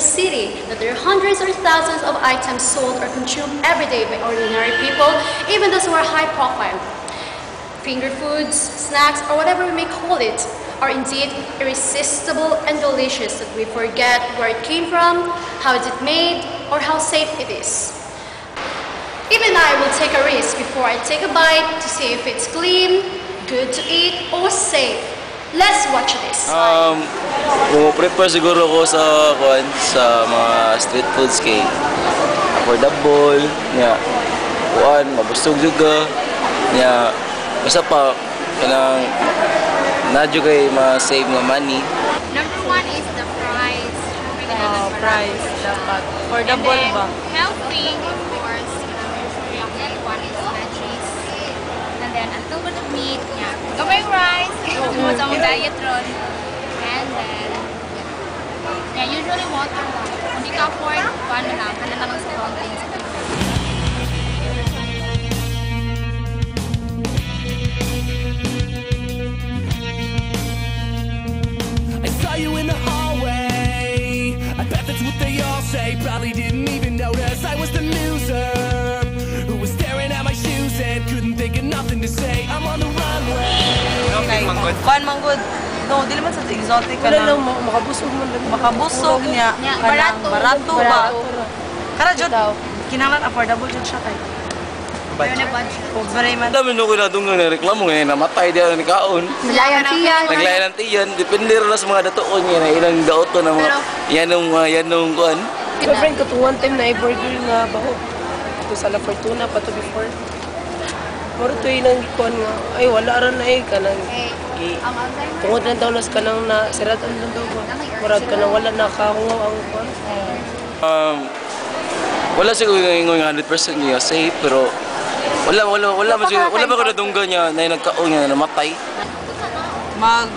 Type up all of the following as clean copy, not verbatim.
city that there are hundreds or thousands of items sold or consumed every day by ordinary people, even those who are high profile. Finger foods, snacks, or whatever we may call it, are indeed irresistible and delicious that we forget where it came from, how is it made, or how safe it is. Even I will take a risk before I take a bite to see if it's clean, good to eat, or safe. Let's watch this. Mo prefer siguro ko sa kuan, sa mga street foods kay affordable nya, kuan, mabusog jud ka nya, basta pa kanang naa jud kay ma-save nga money. Number one is the price. Syempre, Oh, kailangan price dapat. Affordable And then, ba? healthy, of course. Usually, ang one is veggies. And then, a little bit of meat. Yeah. Gamay rice. Tungod sa among diet ron. And then, yeah, usually water lang. Kung di ka afford, ano lang, kana lang sa fountains. I saw you in the hallway. I bet that's what they all say. Probably didn't even notice I was the loser who was staring at my shoes and couldn't think of nothing to say. I'm on the runway. Okay. Kuan man good. No, dili man sa exotic ka Wala na. lang, makabusog man lang. Makabusog niya. Nya, Kanang barato. Barato ba? Kara jud. Daw. Kinahanglan affordable jud siya kay. Pero na budget. Pobre man. Dami no ko nadunggan na reklamo nga namatay diha ni kaon. Naglayan tiyan. Naglayan ng tiyan, depende ra na sa mga datuon niya na ilang daoto na mga yanong mga yanong kuan. My friend ko to one time na burger nga baho. Ito sa La Fortuna pa to before. Moro to ilang gikuan nga, ay wala ra na eh, kanang gi. Ang Alzheimer's. Tungod na daw nas kanang na siratan lang daw ba. Murag kanang wala na kahungaw ang kuan. Wala siguro ingon nga 100% niya safe, pero wala wala wala man siguro, wala ba ko nadunggan niya na nagkaon nga namatay. Mag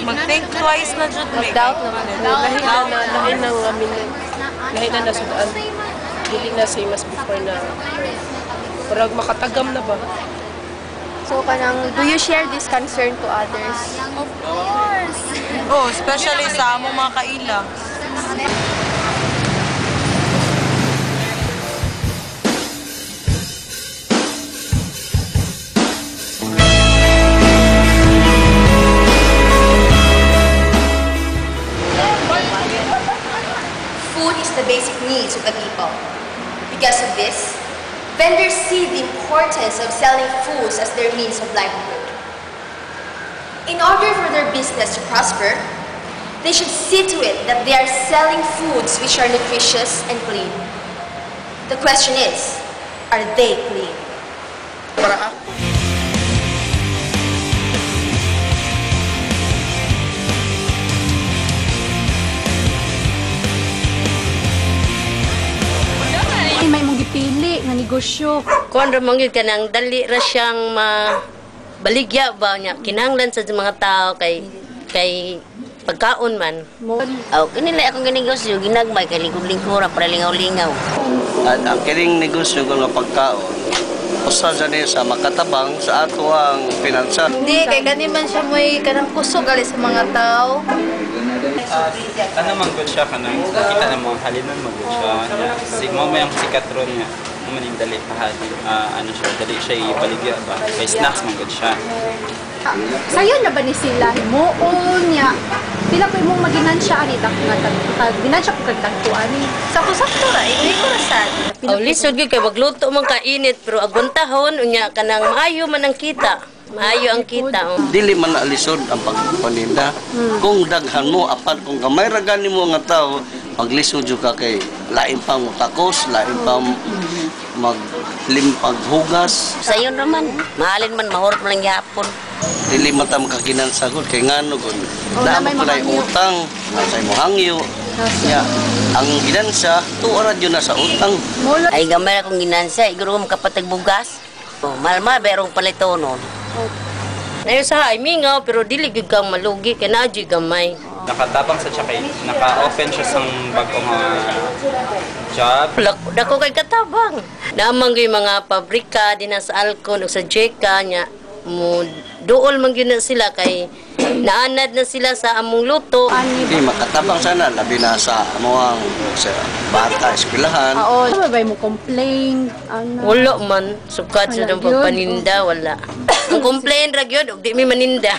mag-think twice na jud mi. Mag-doubt naman. Lahi na na lahi na nga min lahi na nasudan. Dili na same as before na murag makatagam na ba. So kanang do you share this concern to others? Of course. Oh, especially sa among mga kaila. Food is the basic needs of the people. Because of this, vendors see the importance of selling foods as their means of livelihood. In order for their business to prosper, they should see to it that they are selling foods which are nutritious and clean. The question is, are they clean? Ay, may mong gipili nga negosyo. Kuan ra man gyud kanang dali ra siyang mabaligya ba niya, kinahanglan sa mga tao kay kay pagkaon man. Aw, kanila akong ganegosyo, ginagmay kay lingkod-lingkuran para lingaw-lingaw. At ang kining negosyo ko nga pagkaon, usa sa niya sa makatabang sa ato ang pinansa. Hindi, kay gani man siya mo'y kanang kusog ali sa mga tao. Ano man gud siya kanang kita na mo halinon man gud siya. Nya, si mo may ang sikat ron niya. Mo man yung dali pahalin, ano siya, dali siya ibaligya ba. Kay snacks man gud siya. Sayo na ba ni sila himuon niya? Pila pa imong maginansya ani tak nga tag ginansya ko kag tagto ani. Sakto-sakto ra, hindi ko ra sad. Aw, lisod gyud kay magluto man kainit pero agwantahon unya kanang maayo man ang kita. Maayo ang kita. Oh. Dili man alisod ang pagpaninda. Kung daghan mo, apan kung gamay ra gani mo nga tao, maglisod jud ka kay lain pang takos, lain pang maglimpag hugas. Sayon ra man, mahalin man mahurot man lang gihapon. Dili man ta makaginansa gud kay ngano gud. Oh, Naa na may man kulay mahangyo. utang, sa imong hangyo. Nya, ang ginansa, tuwa ra jud na sa utang. Ay gamay akong ginansa, iguro ko makapatag bugas. Oh, mahal-mahal berong palitonon. Nayo sa ay mingaw pero dili gyud kang malugi kay naa jud gamay. Nakatabang sa siya kay naka-open siya sang bag-ong job. Dako kay katabang. Naman gyud mga pabrika dinha sa Alcon ug sa Jeka nya. Mo duol man gyud na sila kay naanad na sila sa among luto. Di makatabang sana labi na sa amoang sa bata eskwelahan. Oo. Ano ba mo complain? Ano? Wala man sukad sa Wala dong gyud. pagpaninda, wala. Ang complain ra gyud og di mi maninda.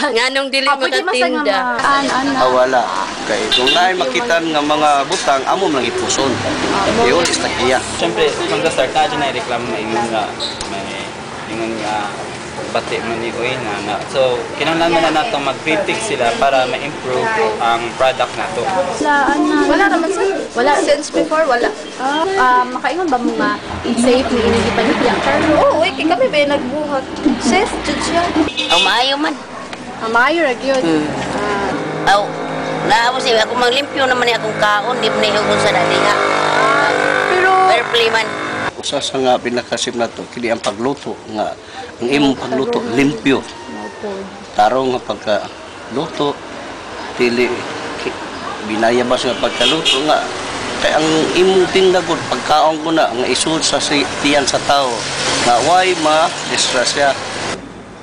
Nganong dili Pwede man sa nga makatinda. an Ah, wala. Kay kung naay makitan nga mga butang amo lang ipuson. Yun is tagiya. Siyempre, from the start, na dyan na reklamo na ingon nga, may ingon nga bati man ni uy na, na. So, kinahanglan man na nato mag-critic sila para ma-improve ang product nato. Wala, ana. Wala naman sir. Wala. Since before, wala. Makaingon ba mo nga safe ni inyong gipaligya karon? Oo, eh, kay kami ba nagbuhat? Safe, jud siya. Ang maayo man. Maayo ra gyud. Aw, naa mo siya, ako maglimpyo naman ni akong kaon, di mo na ihugon sa daliha. Pero fair play man. Usa sa nga pinakasip na to kini ang pagluto nga ang imong pagluto limpyo. Tarong nga pagkaluto dili binayabas nga pagkaluto nga kay ang imong tinda gud pagkaon ko na nga isud sa tiyan sa tao nga way ma disgrasya.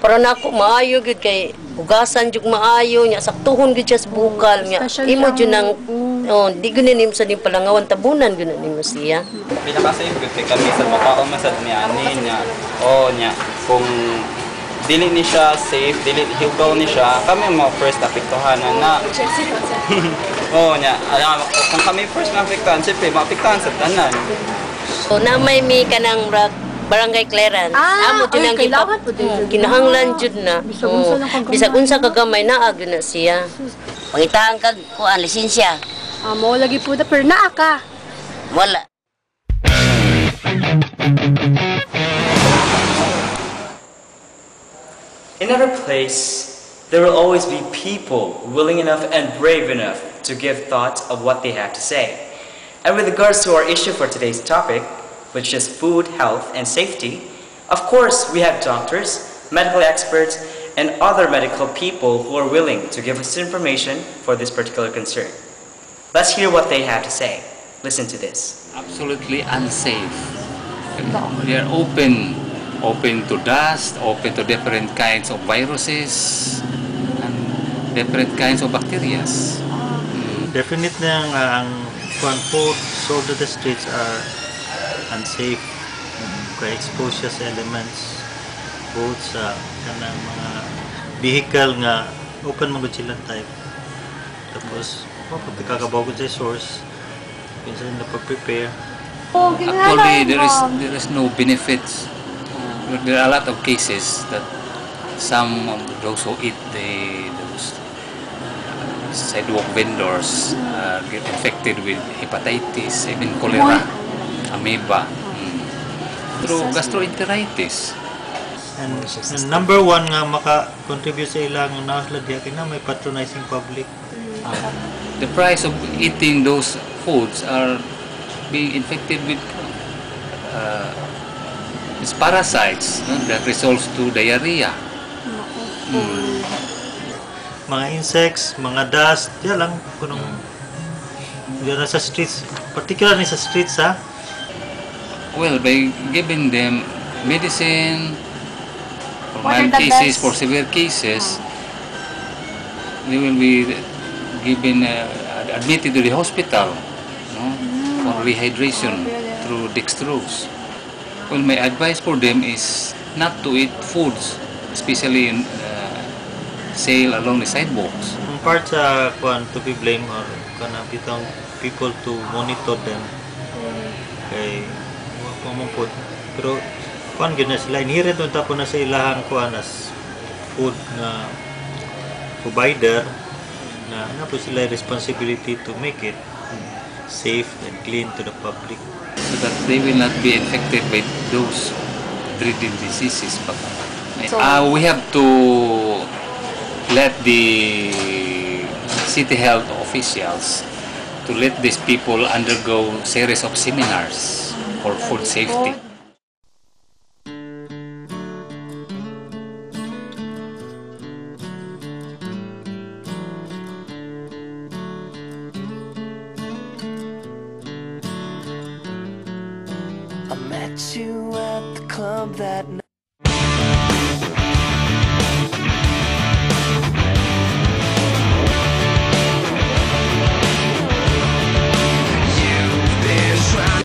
Para nako maayo gyud kay hugasan jud maayo nya, saktuhon gyud siya sa bukal nya. Especially Imo jud ang- nang oh, di gyud nimo sa ning palangawan, tabunan gyud na nimo siya. Pinaka-safe gud kay kami sa makaon man sad ni ani niya. O niya, kung dili ni siya safe, dili hugaw ni siya, kami ang mga first apektuhan na. Oo niya, alam kung kami first maapektuhan, siyempre maapektuhan sa tanan. So na may mi kanang barangay clearance. Ah, Amo jud ay, ang kailangan po din jud. Kinahanglan jud na. Bisag unsa lang kagamay. Bisag unsa kagamay naa gyud na siya. Pangitaan kag kuan lisensya. Mo lagi po na pero naa ka. Wala. In every place, there will always be people willing enough and brave enough to give thought of what they have to say. And with regards to our issue for today's topic, which is food, health, and safety, of course we have doctors, medical experts, and other medical people who are willing to give us information for this particular concern. Let's hear what they have to say. Listen to this. Absolutely unsafe. They are open to dust, open to different kinds of viruses, and different kinds of bacteria. Definite na nga ang kuan food sold to the streets are unsafe. Kay exposed siya sa elements, both sa kanang mga vehicle nga open man gud silang type. Tapos, oh, pagkakabaw gud sa source, minsan na pag-prepare. Actually, there is no benefits. There are a lot of cases that some of those who eat those sidewalk vendors get infected with hepatitis, even cholera, amoeba, through gastroenteritis. And number one nga maka-contribute sa ilang naa sila diya kay na may patronizing public. The price of eating those foods are being infected with it's parasites, no, that results to diarrhea. Mga insects, mga dust, diya lang kunong diya na sa streets, particularly sa streets ha. Well, by giving them medicine for What are mild the cases, best? For severe cases, they will be given admitted to the hospital, no, for rehydration through dextrose. Well, my advice for them is not to eat foods, especially in sale along the sidewalks. Ang part sa kuan to be blamed or kanang bitang people to monitor them kay wa pa man pod, pero kuan gyud na sila, inherent unta po na sa ilahang kuan as food nga provider na na po sila responsibility to make it safe and clean to the public. So that they will not be infected by those dreaded diseases. But we have to let the city health officials to let these people undergo series of seminars for food safety. I met you at the club that night.